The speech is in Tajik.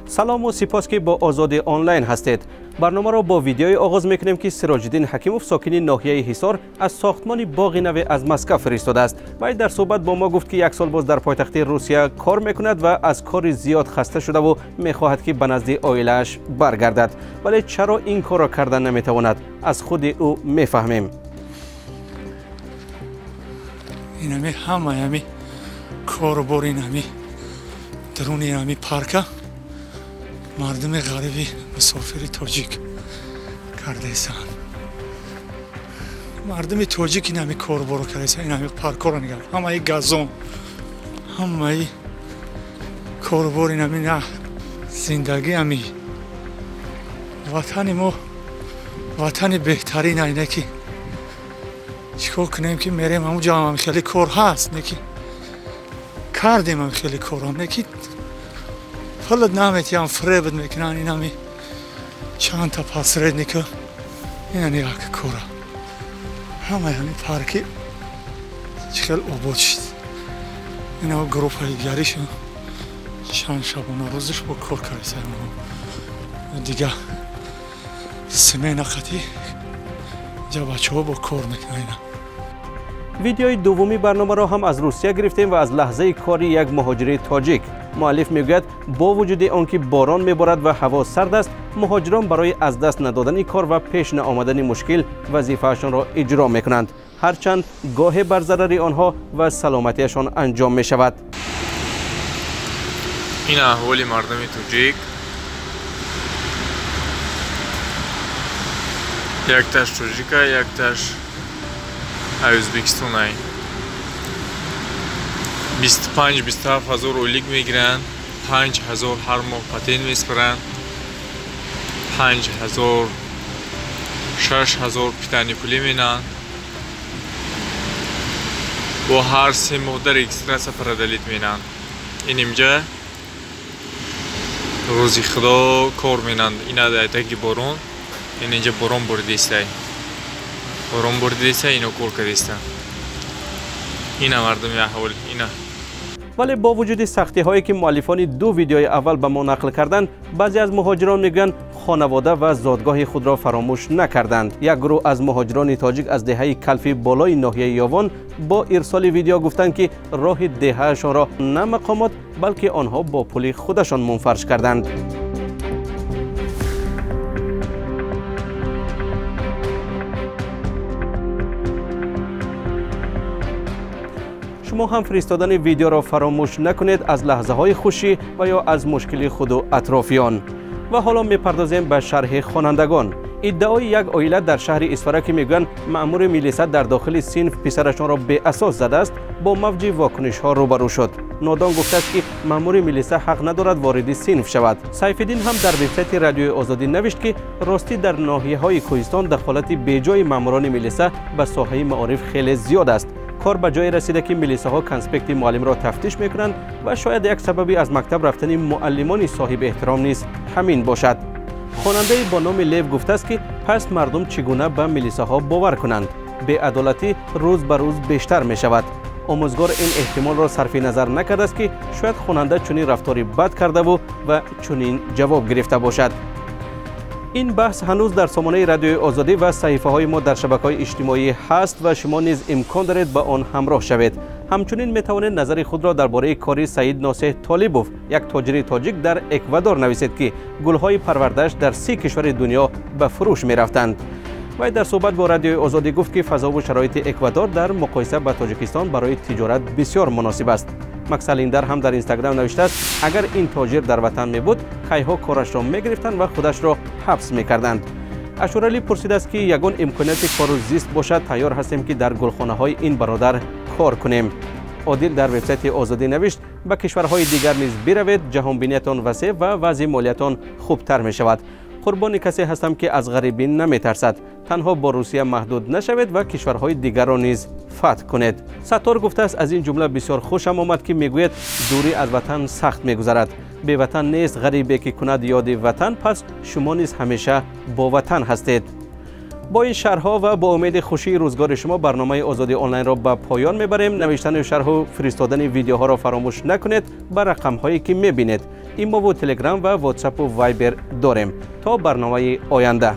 Салому сипос, ки бо Озодӣ Онлайн ҳастед. Барномаро бо видеое оғоз мекунем, ки Сироҷиддин Ҳакимов, сокини ноҳияи Ҳисор, аз сохтмони боғи наве аз Москав фиристодааст. Вай дар суҳбат бо мо гуфт, ки як сол боз дар пойтахти Русия кор мекунад ва аз кори зиёд хаста шудаву мехоҳад, ки ба назди оилааш баргардад. Вале чаро ин корро карда наметавонад, аз худи ӯ мефаҳмем. Инами ҳамаи кору бор, инами даруни ами парка мардуми ғариби мусофири тоҷик кардаистанд. Мардуми тоҷик инами коруборо кардаистанд. Инами паркоро нигар, ҳамаи газон, ҳамаи корубор, инами на зиндагӣ. Ами ватани мо ватани беҳтарин айне, ки чӣ кор кунем, ки мерем ҳамунҷо ҳам хеле кор ҳаст, не ки кардем ҳам хеле корам, не ки пулат наметиҳам, фиребат мекунанд. Инами чандта посредника, инани як кора. Ҳамаи ҳами парки чӣ хел обод шид. Ина группаи гаришу чанд шабона рӯзаш бо кор кардисам, дига смена қатӣ ҷа бачаҳо бо кор мекунанд ина. Видеои дуввуми барномаро ҳам аз Русия гирифтем ва аз лаҳзаи кори як муҳоҷири тоҷик. Муаллиф мегӯяд, бо вуҷуди он ки борон меборад ва ҳаво сард аст, муҳоҷирон барои аз даст надодани кор ва пеш наомадани мушкил вазифаашонро иҷро мекунанд, ҳарчанд гоҳе бар зарари онҳо ва саломатиашон анҷом мешавад. Ин аҳволи мардуми тоҷик. Якташ тоҷика, якташ Ӯзбекистонай. 25-27 ҳазор ойлик мегиранд, 5 ҳазор ҳар моҳ патент меспаранд, 5 ҳазор, 6 ҳазор питание пулӣ менанд, бо ҳар 3 моҳ дар регистрация продлить менанд. Ин имҷа рӯзи худо кор менанд. Ина таги борон, ин инҷа борон боридистай, борон боридистай, ино кор кардистанд. Ина мардуми аҳвол ина. Вале бо вуҷуди сахтиҳое, ки муаллифони ду видеои аввал ба мо нақл карданд, баъзе аз муҳоҷирон мегӯянд, хонавода ва зодгоҳи худро фаромӯш накарданд. Як гурӯҳ аз муҳоҷирони тоҷик аз деҳаи Калфи болои ноҳияи Ёвон бо ирсоли видео гуфтанд, ки роҳи деҳаашонро на мақомот, балки онҳо бо пули худашон мунфарш карданд. Шумо ҳам фиристодани видеоро фаромӯш накунед аз лаҳзаҳои хушӣ ва ё аз мушкили худу атрофиён. Ва ҳоло мепардозем ба шарҳи хонандагон. Иддаои як оила дар шаҳри Исфара, ки мегӯянд, маъмури милиса дар дохили синф писарашонро беасос задааст, бо мавҷи вокунишҳо рӯбарӯ шуд. Нодон гуфтааст, ки маъмури милиса ҳақ надорад вориди синф шавад. Сайфиддин ҳам дар вебсайти Радиои Озодӣ навишт, ки ростӣ дар ноҳияҳои кӯҳистон дахолати беҷои маъмурони милиса ба соҳаи маориф хеле зиёд аст. Кор ба ҷое расида, ки милисаҳо конспекти муаллимро тафтиш мекунанд ва шояд як сабаби аз мактаб рафтани муаллимони соҳиби эҳтиром низ ҳамин бошад. Хонандае бо номи Лев гуфтааст, ки пас мардум чӣ гуна ба милисаҳо бовар кунанд? Беадолатӣ рӯз ба рӯз бештар мешавад. Омӯзгор ин эҳтимолро сарфи назар накардааст, ки шояд хонанда чунин рафтори бад кардаву ва чунин ҷавоб гирифта бошад. Ин баҳс ҳанӯз дар сомонаи Радиои Озодӣ ва саҳифаҳои мо дар шабакаҳои иҷтимоӣ ҳаст ва шумо низ имкон доред ба он ҳамроҳ шавед. Ҳамчунин метавонед назари худро дар бораи кори Саид Носеҳ Толибов, як тоҷири тоҷик дар Эквадор, нависед, ки гулҳои парвардааш дар 30 кишвари дунё ба фурӯш мерафтанд. Вай дар суҳбат бо Радиои Озодӣ гуфт, ки фазову шароити Эквадор дар муқоиса ба Тоҷикистон барои тиҷорат бисёр муносиб аст. Максалиндар ҳам дар Инстаграм навиштааст, агар ин тоҷир дар ватан мебуд, кайҳо корашро мегирифтанд ва худашро ҳабс мекарданд. Ашуралӣ пурсидааст, ки ягон имконияти кору зист бошад, тайёр ҳастем, ки дар гулхонаҳои ин бародар кор кунем. Одил дар вебсайти Озодӣ навишт, ба кишварҳои дигар низ биравед, ҷаҳонбиниятон васеъ ва вазъи молиятон хубтар мешавад. Қурбони касе ҳастам, ки аз ғарибӣ наметарсад. Танҳо бо Русия маҳдуд нашавед ва кишварҳои дигарро низ фатҳ кунед. Саттор гуфтааст, аз ин ҷумла бисёр хушам омад, ки мегӯяд, дурӣ аз ватан сахт мегузарад. Беватан нест ғарибе, ки кунад ёди ватан. Пас шумо низ ҳамеша бо ватан ҳастед. Бо ин шарҳҳо ва бо умеди хушии рӯзгори шумо барномаи Озодӣ онлайнро ба поён мебарем. Навиштану шарҳу фиристодани видеоҳоро фаромӯш накунед ба рақамҳое ки мебинед. Имову Телеграм ва Ватсапу Вайбер дорем. То барномаи оянда.